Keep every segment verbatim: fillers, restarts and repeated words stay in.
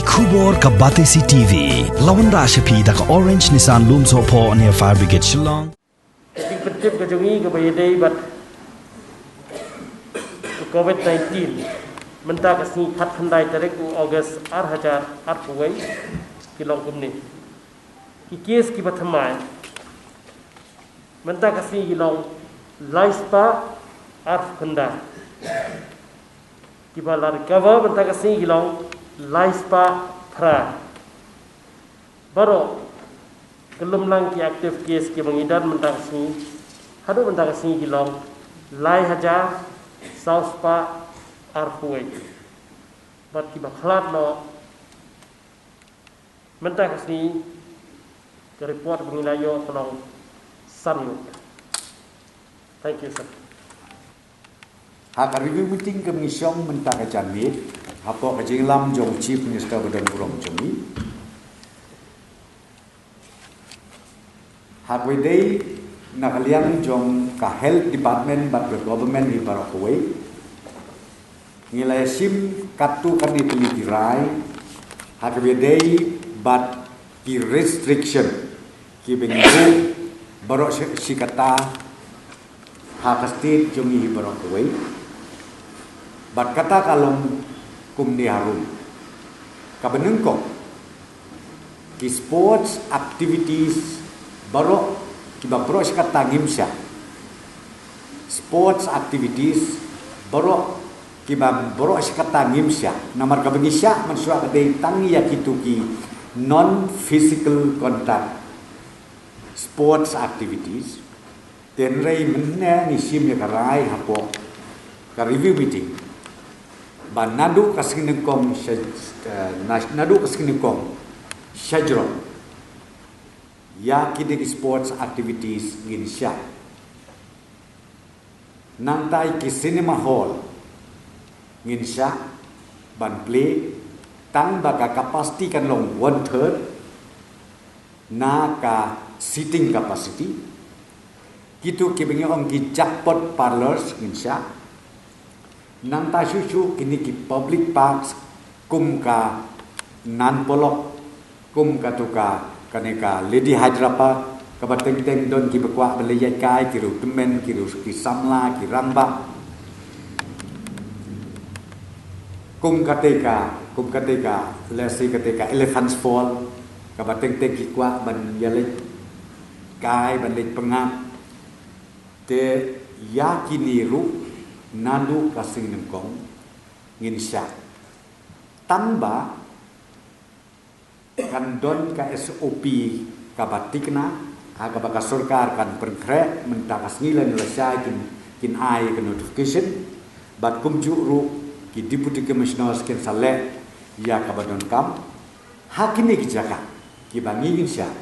Khubor ka Batesi T V. La wanrah sha phi da ka Orange Nissan Lumsohphoh near Fire Brigade Shillong. Ka jingpyntip ka jong ngi kaba ïadei bad ka COVID nineteen. Mynta ka sngi khatkhyndai tarik u August ar hajar arphew wei ki long kumne. Ki case kiba thymmai. Mynta ka sngi ki long lai spah arphew khyndai. Kiba la recover mynta ka sngi ki long lai spah phra. Baroh ka lum lang ki active case kiba ngi don mynta ka sngi, haduh mynta ka sngi ki long lai hajar saw spah arphew wei. Bad kiba khlad noh mynta ka sngi, ka report ba ngi la ïoh ka long san ngut. Thank you, sir. Ha ka review meeting ka ngi shong mynta ka janmiet, hapoh ka jinglam jong Chief Minister ba don burom jong ngi. Ha kawei de na ka liang jong ka Health Department bad ka government hi baroh kawei, ngi la ïa shim katto katne tylli ki rai ha kaba ïadei bad ki restriction kiba ngi buh baroh shi, shi katta ha ka state jong ngi hi baroh kawei. Bad kata ka long kumne harum. Kaba nyngkong, ki sports activities baroh kiba baroh shi katta ngim shah. Sports activities baroh kiba baroh shi katta ngim shah. Namar kaba ngi shah mynshuwa ka dei tang ïa kito ki non physical contact sports activities. Hynrei mynne ngi shim ïa ka rai hapoh ka review meeting ba naduh ka sngi nyngkong sha, eh, na-, naduh ka sngi nyngkong shajrong ïa kine ki sports activities ngin shah. Nangta ïa ki cinema hall ngin shah ban plie tang ba ka capacity kan long one third na ka seating capacity. Kito kiba ngi ong ki jackpot parlors ngin shah. Nangta shuh shuh kine ki public parks kum ka Nan Polok, kum kato ka, kane ka Lady Hyderabad, kaba teng teng don kiba kwah ban leit ïaid kai, ki riew tymmen, ki riew ki samla, ki rangbah. Kum kata ka, kum kata ka, lehse kata ka Elephant's Fall, kaba teng teng ki kwah ban ïaleit kai, ban leit pyngngad. Te ïa kine ruh naduh ka sngi nyngkong ngin shah. Tang ba kan don ka S O P kaba thikna, ha kaba ka sorkar kan pynkhreh, mynta ka sngi lane lashai kin, kin ai ka notification, bad kumjuh ruh ki deputy commissioners kin sa leh ïa kaba donkam. Ha kine ki jaka kiba ngi ngin shah,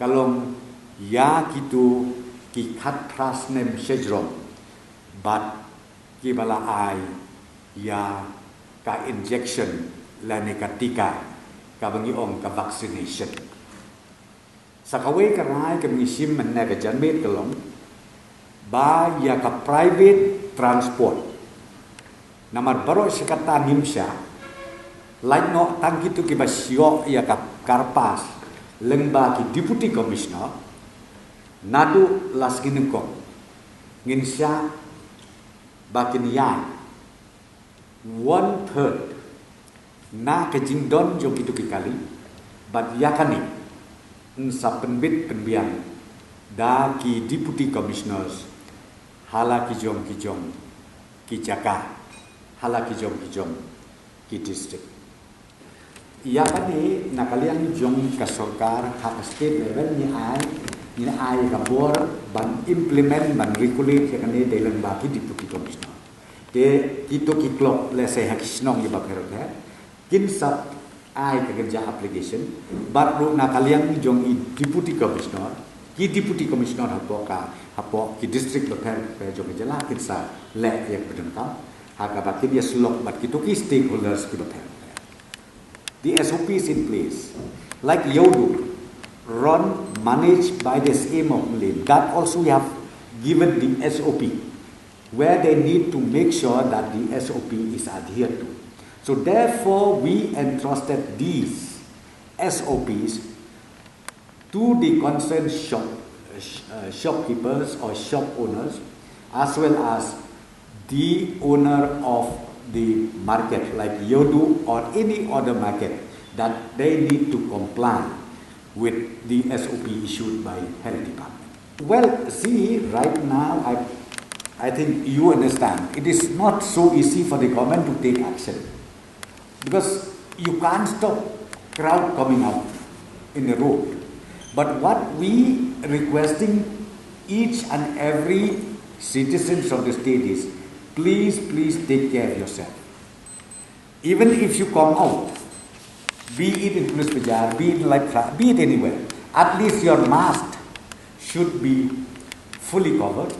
ka long ïa kito ki khatphra snem shajrong bad kiba la ai ïa ka injection lane ka tika, kaba ngi ong ka vaccination. Sa kawei ka rai kaba ngi shim mynne ka janmiet ka long ba ïa ka private transport, namar baroh shi katta ngim shah, lait noh tang kito kiba shah ïa ka car pass lyngba ki deputy commissioner, naduh la sngi nyngkong ngin shah ba kin ïaid one third na ka jingdon jong kito ki kali, bad ïa kane yn sa pynbit pynbiang da ki deputy commissioners ha la ki jong ki jong ki jaka, ha la ki jong ki jong ki district. Ïa kane na ka liang jong ka sorkar ha ka state level ngi ai, ngi ai ka bor ban implement, ban regulate ïa kane dei lyngba ki deputy commissioner. Te kito ki club lehse ha ki shnong kiba pher pher kin sa ai ka kynja application, bad ruh na ka liang jong i deputy commissioner, ki deputy commissioner hapoh ka, hapoh ki district bapher bapher jong ka jylla kin sa leh ïa ka pyndonkam ha kaba kin ïasyllok bad kito ki stakeholders kiba pher bapher. The S O P is in place. Like Yeodu, run, managed by the S M of Mylliem, that also we have given the S O P, where they need to make sure that the S O P is adhered to. So therefore, we entrusted these S O Ps to the concerned shop, uh, sh- uh, shopkeepers or shop owners, as well as the owner of the market, like Yodu or any other market, that they need to comply with the S O P issued by Health Department. Well, see, right now, I, I think you understand, it is not so easy for the government to take action, because you can't stop crowd coming out in the road. But what we requesting each and every citizens of the state is, please, please take care of yourself. Even if you come out, be it in Police Bazar, be it in Laitkhrah, be it anywhere, at least your mask should be fully covered.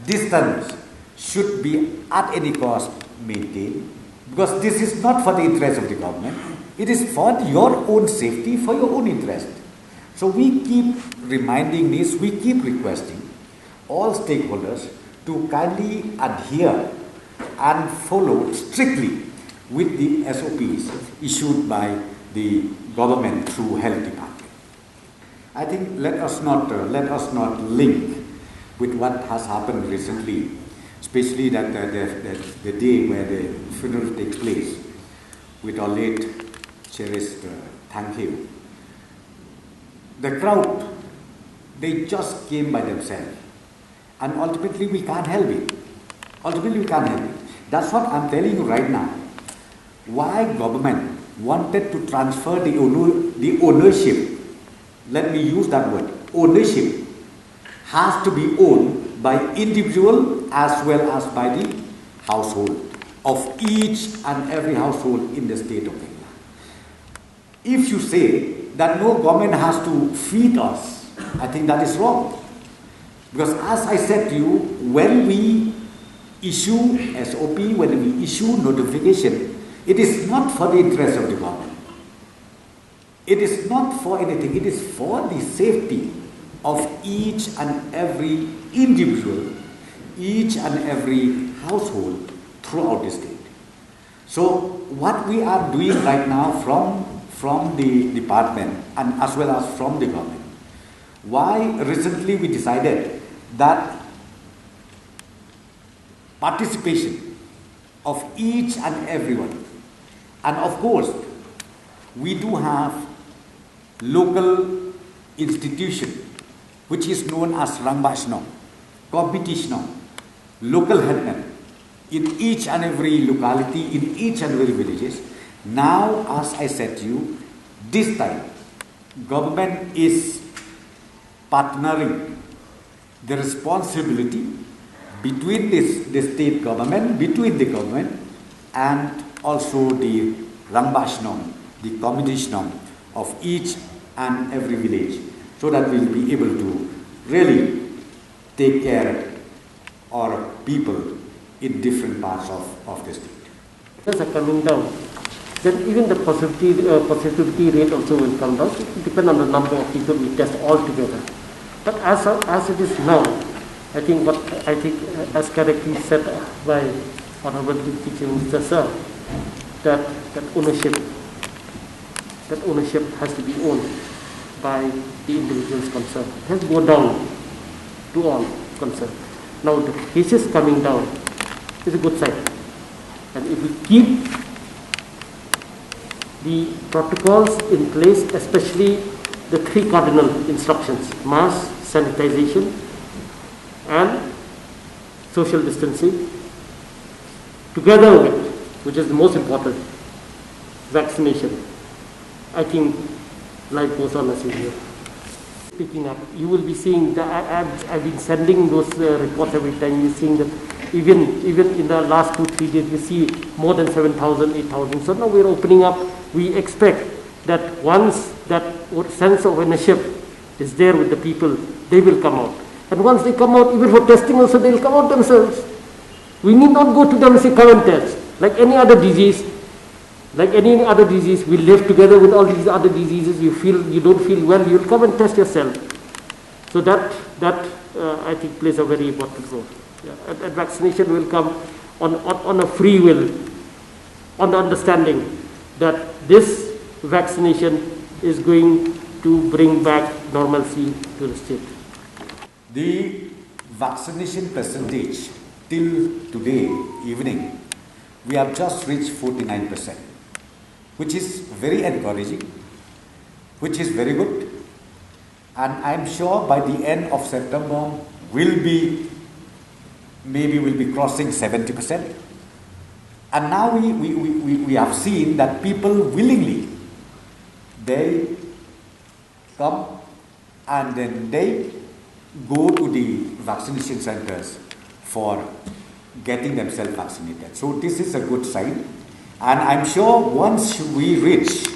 Distance should be at any cost maintained, because this is not for the interest of the government. It is for your own safety, for your own interest. So we keep reminding this, we keep requesting all stakeholders to kindly adhere and follow strictly with the S O Ps issued by the government through Health Department. I think let us not uh, let us not link with what has happened recently, especially that uh, the, the, the day where the funeral takes place with our late cherished uh, Thangkhiew. The crowd, they just came by themselves, and ultimately we can't help it. Ultimately, we can't help it. That's what I'm telling you right now. Why government wanted to transfer the, owner, the ownership, let me use that word, ownership has to be owned by individual as well as by the household of each and every household in the state of Meghalaya. If you say that no government has to feed us, I think that is wrong. Because as I said to you, when we issue S O P, when we issue notification, it is not for the interest of the government. It is not for anything. It is for the safety of each and every individual, each and every household throughout the state. So what we are doing right now from, from the department and as well as from the government, why recently we decided that participation of each and everyone. And of course, we do have local institution which is known as Rangbah Shnong, Committee Shnong, local headman in each and every locality, in each and every villages. Now, as I said to you, this time government is partnering the responsibility between this, the state government, between the government and also the Rangbah Shnong, the Committee Shnong of each and every village, so that we will be able to really take care our people in different parts of, of the state. Numbers are coming down, then even the positivity, uh, positivity rate also will come down. It depends on the number of people we test all together. But as, as it is now, I think what I think uh, as correctly said by Honorable Deputy Chief Minister sir, that, that ownership, that ownership has to be owned by the individuals concerned. It has to go down to all concerned. Now the cases coming down is a good sign. And if we keep the protocols in place, especially the three cardinal instructions, mask, sanitization, and social distancing, together with, which is the most important, vaccination, I think life goes on as usual. Picking up. You will be seeing that I, I've, I've been sending those uh, reports every time. You're seeing that even even in the last two, three days, we see more than seven thousand, eight thousand. So now we're opening up. We expect that once that sense of ownership is there with the people, they will come out. And once they come out, even for testing also, they'll come out themselves. We need not go to them and say, come and test. Like any other disease, like any other disease, we live together with all these other diseases. You feel, you don't feel well, you'll come and test yourself. So that, that uh, I think plays a very important role. Yeah. And, and vaccination will come on, on, on a free will. on the understanding that this vaccination is going to bring back normalcy to the state. The vaccination percentage till today evening, we have just reached forty-nine percent, which is very encouraging, which is very good. And I'm sure by the end of September, we'll be, maybe we'll be crossing seventy percent. And now we, we, we, we, we have seen that people willingly, they come and then they go to the vaccination centers for getting themselves vaccinated. So this is a good sign. And I'm sure once we reach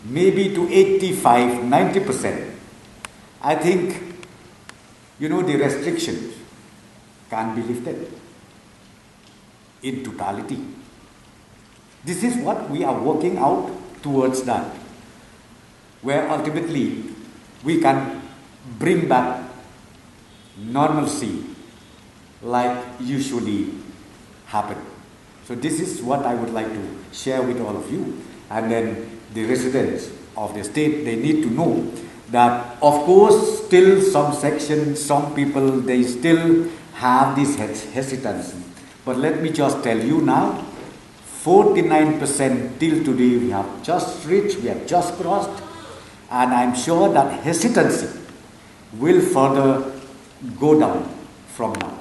maybe to eighty-five, ninety percent, I think, you know, the restrictions can be lifted in totality. This is what we are working out towards that, where ultimately we can bring back normalcy like usually happen. So this is what I would like to share with all of you. And then the residents of the state, they need to know that, of course, still some sections, some people, they still have this hes-, hesitancy. But let me just tell you now, forty-nine percent till today we have just reached, we have just crossed, and I'm sure that hesitancy will further go down from now.